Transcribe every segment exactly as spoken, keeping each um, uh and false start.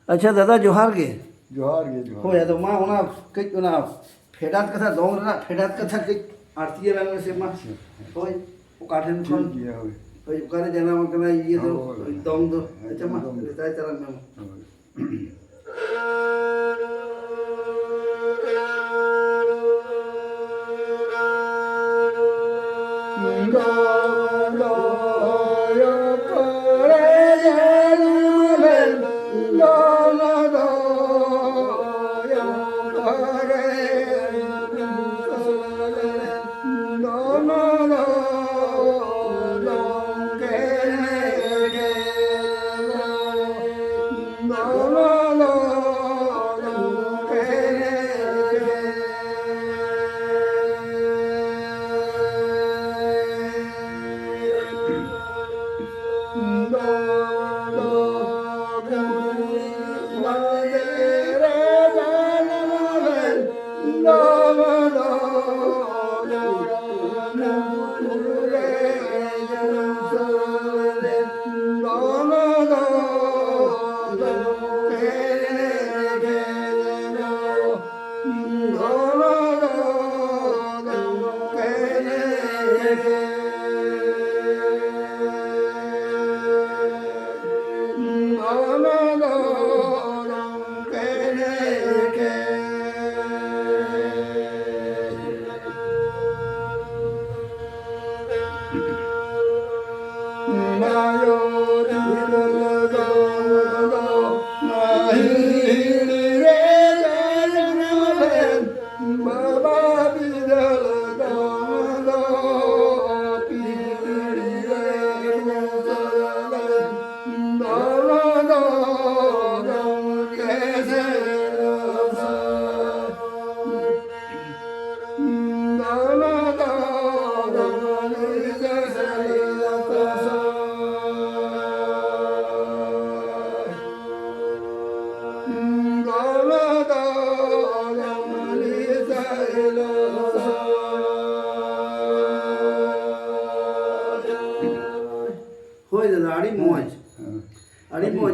ᱟᱪᱪᱷᱟ ᱫᱟᱫᱟ, ᱡᱚᱦᱟᱨ ᱜᱮ᱾ ᱡᱚᱦᱟᱨ ᱜᱮ, ᱡᱚᱦᱟᱨ ᱦᱳᱭ, ᱜᱮ᱾ ᱟᱫᱚ ᱢᱟ ᱚᱱᱟ ᱠᱟᱹᱡ ᱚᱱᱟ ᱯᱷᱮᱰᱟᱛ ᱠᱟᱛᱷᱟ, ᱫᱚᱝ ᱨᱮᱱᱟᱜ ᱯᱷᱮᱰᱟᱛ ᱠᱟᱛᱷᱟ ᱠᱟᱹᱡ ᱟᱬᱛᱤ ᱟᱞᱟᱝ ᱢᱮᱥᱮ ᱢᱟ᱾ ᱟᱪᱪᱷᱟ᱾ ᱦᱳᱭ, ᱚᱠᱟ ᱴᱷᱮᱱ ᱠᱷᱚᱱ? ᱴᱷᱤᱠ ᱜᱮᱭᱟ, ᱦᱳᱭ᱾ ᱦᱳᱭ, ᱚᱠᱟᱨᱮ ᱡᱟᱱᱟᱢ ᱟᱠᱟᱱᱟ ᱤᱭᱟᱹ ᱫᱚ, ᱦᱳᱭ, ᱦᱳᱭ᱾ ᱫᱚᱝ ᱫᱚ? ᱦᱮᱸ, ᱟᱪᱪᱷᱟ ᱢᱟ, ᱫᱚᱝ ᱫᱚ᱾ ᱨᱮᱛᱟᱭ ᱛᱟᱞᱟᱝ ᱢᱮ ᱢᱟ᱾ ᱦᱳᱭ᱾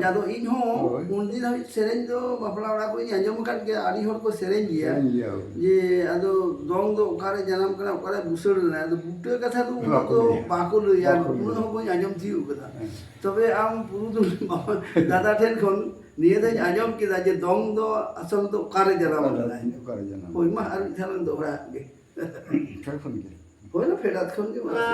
ᱟᱫᱚ ᱤᱧ ᱦᱚᱸ ᱦᱳᱭ᱾ ᱩᱱ ᱫᱤᱱ ᱦᱟᱹᱵᱤᱡ ᱥᱮᱨᱮᱧ ᱫᱚ ᱵᱟᱯᱞᱟ ᱚᱲᱟᱜ ᱠᱚᱨᱮᱧ ᱟᱸᱡᱚᱢ ᱟᱠᱟᱫ ᱜᱮᱭᱟ, ᱟᱹᱰᱤ ᱦᱚᱲ ᱠᱚ ᱥᱮᱨᱮᱧ ᱜᱮᱭᱟ᱾ ᱥᱮᱨᱮᱧ ᱜᱮᱭᱟ, ᱦᱳᱭ᱾ ᱡᱮ ᱟᱫᱚ ᱫᱚᱝ ᱫᱚ ᱚᱠᱟᱨᱮ ᱡᱟᱱᱟᱢ ᱠᱟᱱᱟ, ᱚᱠᱟᱨᱮ ᱵᱩᱥᱟᱹᱲ ᱞᱮᱱᱟ, ᱟᱫᱚ ᱵᱩᱴᱟᱹ ᱠᱟᱛᱷᱟ ᱫᱚ ᱩᱱᱟᱹᱜ ᱵᱟᱠᱚ ᱫᱚ ᱞᱟᱹᱭᱟ᱾ ᱵᱟᱠᱚ ᱞᱟᱹᱭᱟ, ᱵᱟᱠᱚ ᱩᱱᱟᱹᱜ ᱞᱟᱹᱭᱟ᱾ ᱦᱚᱸ ᱵᱟᱹᱧ ᱟᱸᱡᱚᱢ ᱛᱤᱭᱳᱜ ᱠᱟᱫᱟ᱾ ᱦᱮᱸ᱾ ᱛᱚᱵᱮ ᱟᱢ ᱯᱩᱨᱩᱫᱷᱩᱞ ᱵᱟᱵᱟ ᱫᱟᱫᱟ ᱴᱷᱮᱱ ᱠᱷᱚᱱ ᱱᱤᱭᱟᱹ ᱫᱚᱧ ᱟᱸᱡᱚᱢ ᱠᱮᱫᱟ ᱡᱮ ᱫᱚᱝ ᱫᱚ ᱟᱥᱚᱞ ᱫᱚ ᱚᱠᱟᱨᱮ ᱡᱟᱱᱟᱢ ᱚᱠᱟᱨᱮ, ᱞᱮᱱᱟ᱾ ᱚᱠᱟᱨᱮ ᱡᱟᱱᱟᱢ ᱦᱳᱭ, ᱢᱟ ᱞᱮᱱᱟ᱾ ᱟᱨ ᱢᱤᱫ ᱫᱷᱟᱣ ᱞᱟᱝ ᱫᱚᱦᱲᱟᱭᱟᱜ ᱜᱮ᱾ ᱯᱷᱮᱰ ᱠᱷᱚᱱ ᱜᱮ᱾ ᱦᱳᱭ ᱱᱟ, ᱯᱷᱮᱰᱟᱛ ᱠᱷᱚᱱ ᱜᱮ ᱢᱟ ᱥᱮ᱾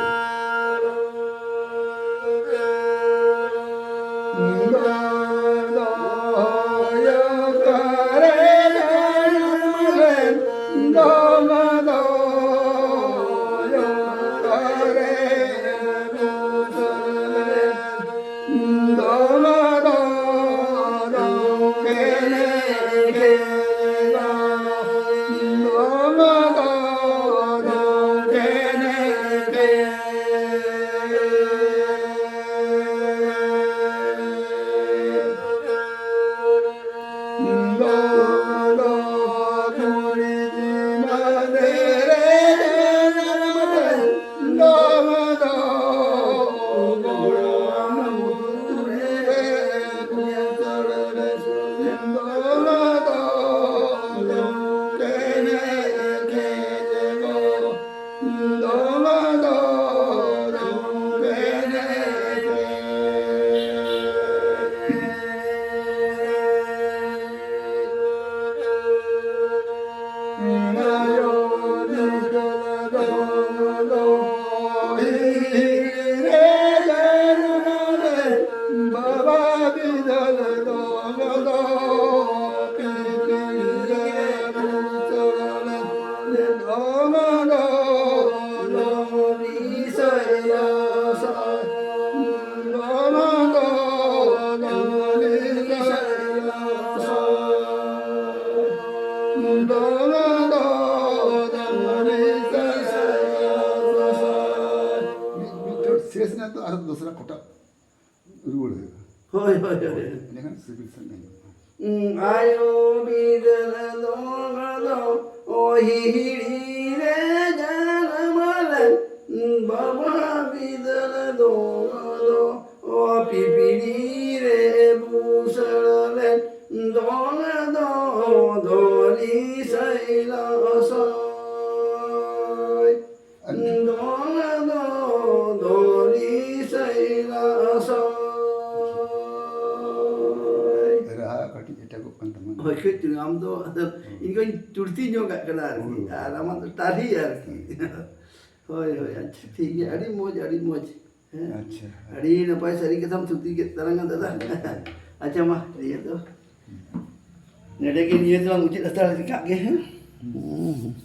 ᱢᱤᱫ ᱪᱚᱴ ᱥᱮᱥ ᱮᱱᱟ ᱛᱚ ᱟᱨ ᱫᱚᱥᱨᱟ ᱠᱚᱴᱟ ᱨᱩᱣᱟᱹᱲ ᱦᱩᱭᱩᱜᱼᱟ᱾ ᱦᱳᱭ, ᱦᱳᱭ, ᱦᱳᱭ᱾ ᱮᱸᱰᱮᱠᱷᱟᱱ ᱥᱤᱵᱤᱞ ᱥᱟᱺᱦᱤᱡ ᱟᱸᱡᱚᱢᱚᱜᱼᱟ᱾ ᱟᱭᱳ ᱵᱤᱫᱟᱹᱞ ᱫᱚ ᱟᱫᱚ ᱚ ᱦᱤᱦᱤᱲᱤ ᱨᱮ ᱡᱟᱱᱟᱢ ᱞᱮᱱ, ᱵᱟᱵᱟ ᱵᱤᱫᱟᱹᱞ ᱫᱚ ᱟᱫᱚ ᱚ ᱯᱤᱯᱤᱲᱤ ᱨᱮ ᱫᱚᱞ ᱫᱚ ᱫᱚᱞᱤ ᱥᱟᱹᱭᱞᱟ ᱥᱟᱹᱭ᱾ ᱫᱚᱞ ᱫᱚ ᱫᱚᱞᱤ ᱥᱟᱹᱭᱞᱟ ᱥᱟᱹᱭ᱾ ᱨᱟᱦᱟ ᱠᱟᱹᱴᱤᱡ ᱮᱴᱟᱜᱚᱜ ᱠᱟᱱ ᱛᱟᱢᱟ᱾ ᱦᱳᱭ, ᱠᱟᱹᱡ ᱪᱩᱞᱩᱝ ᱟᱢ ᱫᱚ, ᱟᱫᱚ ᱤᱧ ᱫᱚᱧ ᱪᱩᱲᱛᱤ ᱧᱚᱜᱟᱜ ᱠᱟᱱᱟ ᱟᱨᱠᱤ, ᱦᱳᱭ᱾ ᱟᱨ ᱟᱢᱟᱜ ᱫᱚ ᱴᱟᱨᱦᱤ ᱟᱨᱠᱤ᱾ ᱦᱳᱭ, ᱦᱳᱭ, ᱟᱪᱪᱷᱟ, ᱴᱷᱤᱠ ᱜᱮᱭᱟ, ᱟᱹᱰᱤ ᱢᱚᱡᱽ, ᱟᱹᱰᱤ ᱢᱚᱡᱽ᱾ ᱦᱮᱸ? ᱟᱪᱪᱷᱟ᱾ ᱟᱹᱰᱤ ᱱᱟᱯᱟᱭ ᱥᱟᱹᱨᱤ ᱠᱟᱛᱷᱟᱢ ᱛᱷᱩᱛᱤ ᱠᱮᱫ ᱛᱟᱞᱟᱝᱟ ᱫᱟᱫᱟ᱾ ᱟᱪᱪᱷᱟ, ᱢᱟ, ᱱᱤᱭᱟᱹ ᱫᱚ ᱱᱚᱰᱮ ᱜᱮ, ᱱᱤᱭᱟᱹ ᱫᱚᱞᱟᱝ ᱢᱩᱪᱟᱹᱫ ᱦᱟᱛᱟᱲ ᱠᱟᱜ ᱜᱮ, ᱦᱮᱸ? ᱦᱩᱸ᱾